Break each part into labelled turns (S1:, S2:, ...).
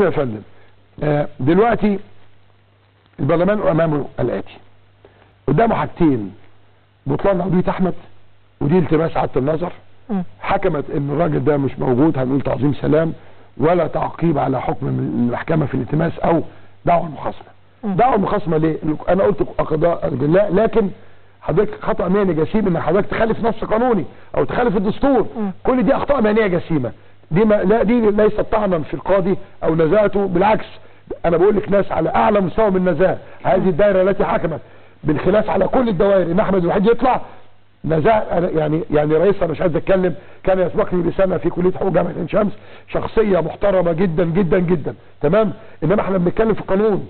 S1: يا فندم، دلوقتي البرلمان امامه الاتي، قدامه حاجتين: بطلان عضوية احمد، ودي التماس عادة النظر، حكمت ان الراجل ده مش موجود، هنقول تعظيم سلام ولا تعقيب على حكم المحكمة في الالتماس او دعوه المخاصمه. دعوه المخاصمه ليه؟ انا قلت قضاء لا، لكن حضرتك خطا مهني جسيم ان حضرتك تخالف نص قانوني او تخالف الدستور. كل دي اخطاء مهنية جسيمة، دي ما لا، دي ليست طعنا في القاضي او نزاهته، بالعكس انا بقول لك ناس على اعلى مستوى من النزاهة. هذه الدائرة التي حكمت بالخلاف على كل الدوائر ان احمد الوحيد يطلع نزاهة، يعني رئيسها مش عايز اتكلم، كان يسبقني بسنة في كليه حقوق جامعه عين شمس، شخصية محترمه جدا جدا جدا، تمام. انما احنا بنتكلم في قانون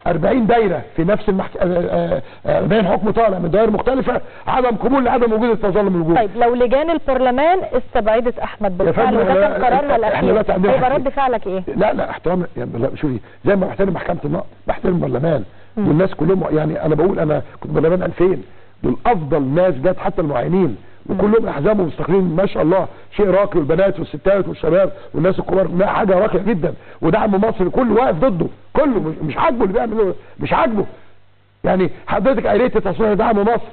S1: 40 دايرة في نفس المحكمة، 40 حكم طالع من دوائر مختلفة، عدم قبول لعدم وجود التظلم الوجود.
S2: طيب لو لجان البرلمان استبعدت احمد بالفعل وده كان قرارها الاخير، هيبقى رد فعلك ايه؟
S1: لا لا، احترام يعني، لا شوفي، زي ما بحترم محكمة النقض بحترم البرلمان والناس كلهم. يعني انا بقول انا كنت برلمان 2000، دول افضل ناس جت، حتى المعينين وكلهم احزاب ومستقلين ما شاء الله، شيء راقي، والبنات والستات والشباب والناس الكبار، لا حاجة راقية جدا. ودعم مصر كله واقف ضده، كله مش عاجبه اللي بيعمله، مش عاجبه. يعني حضرتك قريت تصريح دعم مصر،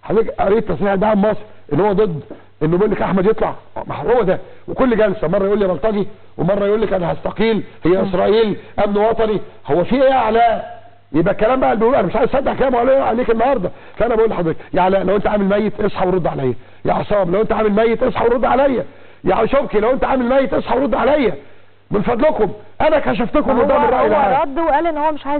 S1: حضرتك قريت تصريح دعم مصر ان هو ضد انه بيقول لك احمد يطلع، ما هو ده. وكل جلسه مرة يقول لي بلطجي، ومرة يقول لك انا هستقيل، هي اسرائيل امن وطني، هو في ايه يا علاء؟ يبقى الكلام بقى اللي بيقوله انا مش عايز اصدق كلامه عليك النهارده. فانا بقول لحضرتك يا علاء لو انت عامل ميت اصحى ورد عليا، يا عصام لو انت عامل ميت اصحى ورد عليا، يا شوكي لو انت عامل ميت اصحى ورد عليا، من فضلكم انا كشفتكم قدام الراي العام.
S2: هو رد وقال ان هو مش عايز